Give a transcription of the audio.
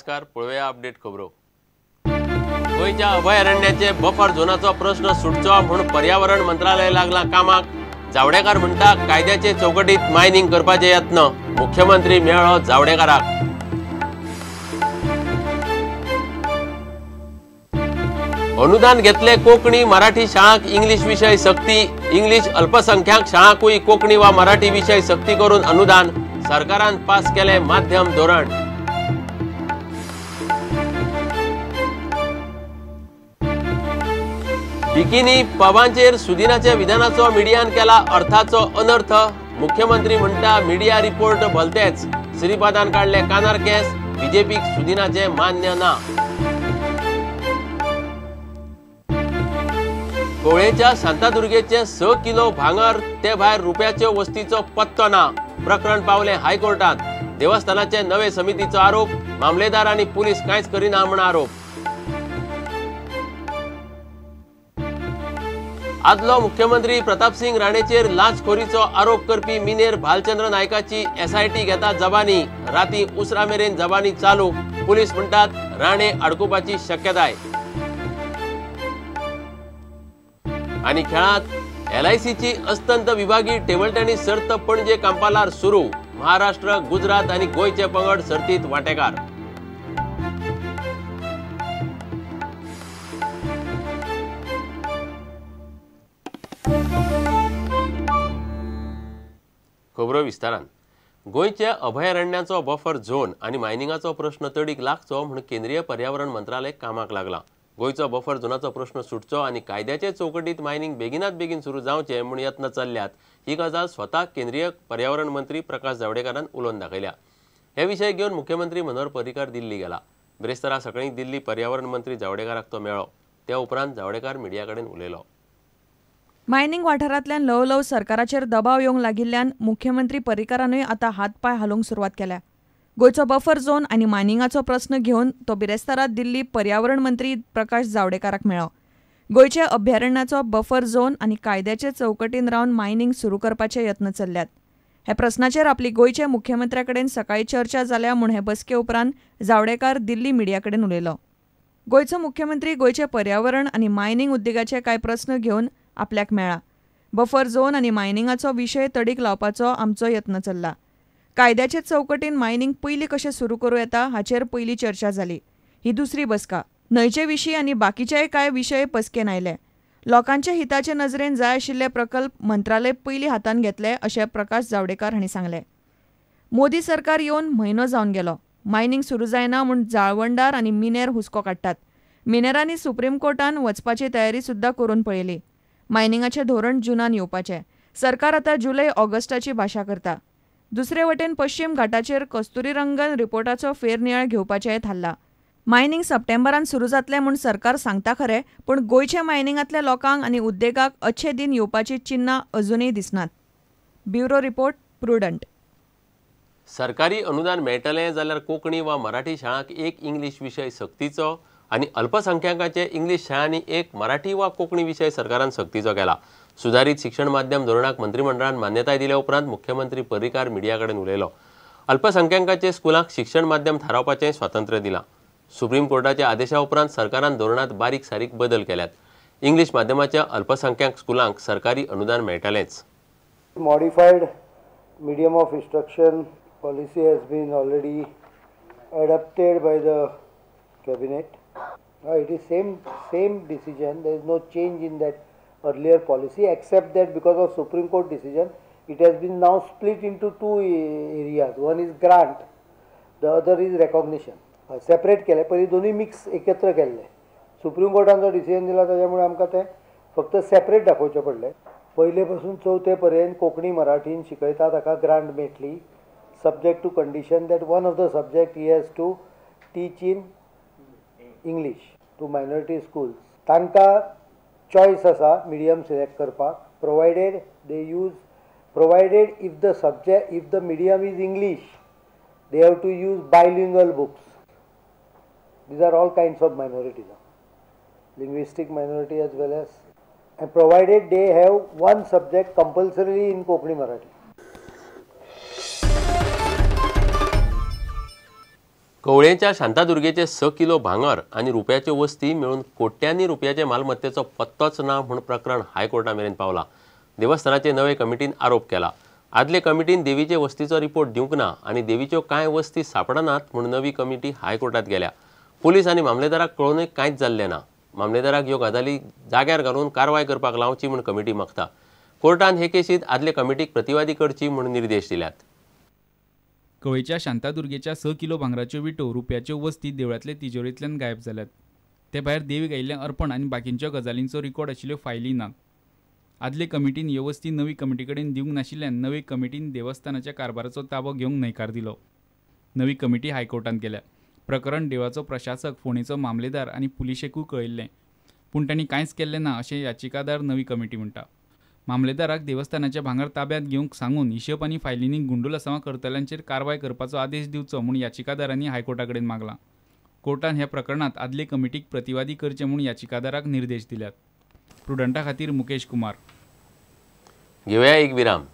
नमस्कार, पळोवया अपडेट खबरो। गोंयच्या अभयारण्याचे बफर झोनाचो प्रश्न सुटचो म्हूण पर्यावरण मंत्रालय लागला कामाक। जावडेकर म्हणटा कायद्याचे चौकटीत मायनिंग करपाचे यत्न। मुख्यमंत्री मेळ्ळो जावडेकराक। अनुदान घेतले कोंकणी मराठी शाळांक इंग्लीश विशय सक्ती। इंग्लीश अल्पसंख्याक शाळांकूय कोंकणी वा मराठी विशय सक्ती करून अनुदान। सरकारान पास केले माध्यम धोरण। बिकिनी पबांचेर सुदिनाच्या विधानाचो मिडियान केला अर्थाचो अनर्थ। मुख्यमंत्री म्हणटा मिडिया रिपोर्ट भलतेच। श्रीपादान काडले कानार केस। बीजेपीक सुदिनाचे मान्य ना। कोवळेच्या शांतादुर्गेचे 6 किलो भांगर ते भायर रुपयाच्यो वस्तीचो पत्तो ना। प्रकरण पावले हायकोर्टात। देवस्थानाचे नवे समितीचो आरोप। मामलेदार आनी पुलीस कांयच करिना म्हूण आरोप। आदलो मुख्यमंत्री प्रतापसिंग राणेचेर लांचखोरीचो आरोप करपी मिनेर भालचंद्र नायकाची एसआयटी घेता जबानी। राती उसरा मेरेन जबानी चालू। पुलीस म्हणटात राणे अडकुपाची शक्यताय। आनी खेळांत एलआयसीची अस्तंत विभागी टेबल टेनिस सर्त पणजे कांपालार सुरू। महाराष्ट्र, गुजरात आनी गोंयचे पंगड सर्तीत वांटेकार। खबरो विस्तारान। गोंयच्या अभयारण्याचो बफर झोन आनी मायनिंगाचो प्रश्न तडीक लागचो म्हूण केंद्रीय पर्यावरण मंत्रालय कामाक लागला। गोंयचो बफर झोनाचो प्रश्न सुटचो आनी कायद्याचे चौकटीत मायनिंग बेगिनात बेगीन सुरू जावचें म्हूण यत्न चल्ल्यात। ही गजाल स्वता केंद्रीय पर्यावरण मंत्री प्रकाश जावडेकरान उलोवन दाखयल्या। हे विशय घेवन मुख्यमंत्री मनोहर पर्रीकार दिल्ली गेला। ब्रेस्तारा सकाळीं दिल्ली पर्यावरण मंत्री जावडेकराक तो मेळ्ळो। त्या उपरांत जावडेकर मिडिया कडेन उलयलो। मायनिंग वाठारांतल्यान ल्हव ल्हव सरकाराचेर दबाव येवंक लागिल्ल्यान मुख्यमंत्री पर्रीकारानूय आतां हात पांय हालोवंक सुरवात केल्या। गोंयचो बफर झोन आनी मायनिंगाचो प्रस्न घेवन तो बिरेस्तारा दिल्ली पर्यावरण मंत्री प्रकाश जावडेकराक मेळ्ळो। गोंयच्या अभयारण्याचो बफर झोन आनी कायद्याचे चौकटीन रावन मायनिंग सुरू करपाचे यत्न चल्ल्यात। ह्या प्रस्नाचेर आपली गोंयच्या मुख्यमंत्र्या कडेन सकाळीं चर्चा जाल्या म्हूण हे बसके उपरांत जावडेकर दिल्ली मिडिया कडेन उलयलो। गोंयचो मुख्यमंत्री गोंयचे पर्यावरण आनी मायनिंग उद्देगाचे कांय प्रस्न घेवन आपल्याक मेळ्ळा। बफर झोन आनी मायनिंगाचो विशय तडीक लावपाचो आमचो यत्न चल्ला। कायद्याचे चौकटीन मायनिंग पयलीं कशें सुरू करूं येता हाचेर पयली चर्चा जाली। ही दुसरी बसका। न्हंयचे विशीं आनी बाकीचेय कांय विशय बसकेन आयले। लोकांच्या हिताचे नजरेन जाय आशिल्ले प्रकल्प मंत्रालय पयलीं हातान घेतले अशें प्रकाश जावडेकर हांणी सांगलें। मोदी सरकार येवन म्हयनो जावन गेलो। मायनिंग सुरू जायना म्हूण जाळवणदार आनी मिनेर हुस्को काडटात। मिनेरांनी सुप्रीम कोर्टान वचपाची तयारी सुद्दां करून पळयली। मायनिंगाचें धोरण जुनान येवपाचें। सरकार आतां जुलय ऑगस्टाची भाशा करता। दुसरे वटेन पश्चिम घाटाचेर कस्तुरी रंगन रिपोर्टाचो फेरनियाळ घेवपाचें थारला। मायनिंग सप्टेंबरान सुरू जातलें म्हूण सरकार सांगता खरें, पूण गोंयच्या मायनिंगांतल्या लोकांक आनी उद्देगाक अच्छे दिन येवपाची चिन्नां अजुनूय दिसनात। Bureau report, Prudent. सरकारी अनुदान मेळटलें जाल्यार कोंकणी वा मराठी शाळांक एक इंग्लीश विशय सक्तीचो आनी अल्पसंख्याकांचे इंग्लीश शाळांनी एक मराठी वा कोंकणी विशय सरकारान सक्तीचो केला। सुधारीत शिक्षण माध्यम धोरणाक मंत्रिमंडळान मान्यताय दिल्या उपरांत मुख्यमंत्री पर्रीकार मिडिया कडेन उलयलो। अल्पसंख्याकांचे स्कुलांक शिक्षण माध्यम थारावपाचें स्वातंत्र्य दिलां। सुप्रीम कोर्टाच्या आदेशा उपरांत सरकारान धोरणांत बारीक सारीक बदल केल्यात। इंग्लीश माध्यमाच्या अल्पसंख्याक स्कुलांक सरकारी अनुदान मेळटलेंच। Modified medium of instruction policy has been already adopted by the cabinet. It is same decision. There is no change in that earlier policy, except that because of Supreme Court decision, it has been now split into two areas. One is grant, the other is recognition. Separate केले, पयलीं दोनूय mix एकत्र केल्ले। Supreme कोर्टान जो decision दिला ताज्या आमकां तें फक्त सेपरेट दाखोवचें पडलें। पयले पासून चवथे पर्यंत कोंकणी मराठीन शिकयता ताका ग्रांट मेळटली, subject to condition that one of the subject he has to teach in English to minority schools. तांकां चॉयस आसा मिडियम सिलेक्ट करपाक, provided they use, provided if the subject, if the medium is English, they have to use bilingual books. These are all kinds of minorities, linguistic minority as well as, and provided they have one subject compulsorily in Konkani Marathi. कवळेंच्या शांतादुर्गेचे 6 kilo भांगर आनी रुपयाच्यो वस्ती मेळून कोट्यांनी रुपयाचे मालमत्तेचो पत्तोच ना म्हूण प्रकरण हायकोर्टा मेरेन पावला. देवस्थानाचे नवे कमिटीन आरोप केला. आदले कमिटीन देवीचे वस्तीचो रिपोर्ट दिवंक ना आनी देवीच्यो कांय वस्ती सापडनात म्हूण नवी कमिटी हायकोर्टात गेल्या. पुलीस आनी मामलेदाराक कळोवनूय कांयच जाल्लें ना. मामलेदाराक ह्यो गजाली जाग्यार घालून कारवाय करपाक लावची म्हूण कमिटी मागता. कोर्टान हे केशींत आदले कमिटीक प्रतिवादी करची म्हूण निर्देश दिल्यात. कवळेच्या शांतादुर्गेच्या 6 किलो भांगराच्यो विटो, रुपयाच्यो वस्ती देवळांतले तिजोरेंतल्यान गायब जाल्यात. ते भायर देवीक आयिल्लें अर्पण आनी बाकींच्यो गजालींचो रिकॉर्ड आशिल्ल्यो फायली नात. आदले कमिटीन ह्यो वस्ती नवी कमिटी कडेन दिवंक नाशिल्ल्यान नवे कमिटीन देवस्थानाच्या कारभाराचो ताबो घेवंक न्हयकार दिलो. नवी कमिटी हायकोर्टांत गेल्या. प्रकरण देवळाचो प्रशासक, फोंडेचो मामलेदार आनी पुलिशेकूय कळयल्लें, पूण तांणी कांयच केल्लें ना अशें याचिकादार नवी कमिटी म्हणटा. मामलेदाराक देवस्थानाचें भांगर ताब्यांत घेवंक सांगून हिशेब आनी फायलींनी गुंडुलसांवां करतल्यांचेर कारवाय करपाचो आदेश दिवचो म्हूण याचिकादारांनी हायकोर्टा कडेन मागलां. कोर्टान ह्या प्रकरणांत आदले कमिटीक प्रतिवादी करचे म्हूण याचिकादाराक निर्देश दिल्यात. प्रुडंटा खातीर मुकेश कुमार. घेवया एक विराम.